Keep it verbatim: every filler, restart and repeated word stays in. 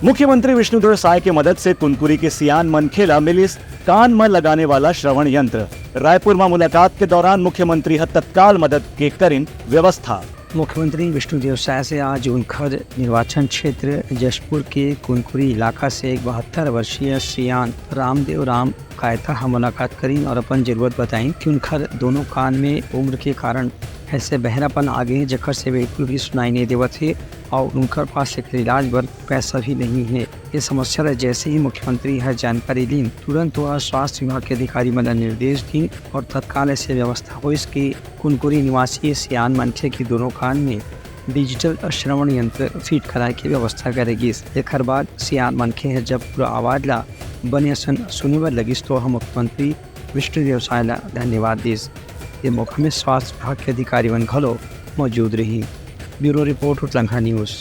मुख्यमंत्री विष्णुदेव साय के मदद से कुनकुरी के सियान मनखे ला मिलिस कान म लगाने वाला श्रवण यंत्र। रायपुर म मुलाकात के दौरान मुख्यमंत्री ह तत्काल मदद के करिन व्यवस्था। मुख्यमंत्री विष्णुदेव साय से आज उनखर निर्वाचन क्षेत्र जशपुर के कुनकुरी इलाका से एक बहत्तर वर्षीय सियान रामदेव राम कायता ह मुलाकात करिन और अपन जरूरत बताइन कि उनखर दोनों कान में उम्र के कारण ऐसे बहरापन आ गए हे, जेकर से बिल्कुल भी सुनाई नहीं देवत हे और उनकर पास एकर इलाज बर पैसा भी नहीं है। ये समस्या ला जैसे ही मुख्यमंत्री ह जानकारी लीन, तुरंत वह स्वास्थ्य विभाग के अधिकारी मन ला निर्देश दीन और तत्काल ऐसे व्यवस्था होइस कि कुनकुरी निवासी सियान मनखे के दोनों कान में डिजिटल श्रवण यंत्र फिट कराए के व्यवस्था करे गिस। एकर बाद सियान मनखे ह जब पूरा आवाज ला बने असन सुने बर लगिस, तो वह मुख्यमंत्री विष्णुदेव साय ला धन्यवाद दिस। ये मौका में स्वास्थ्य विभाग के अधिकारी मन घलो मौजूद रही। Bureau report, Utlangha news.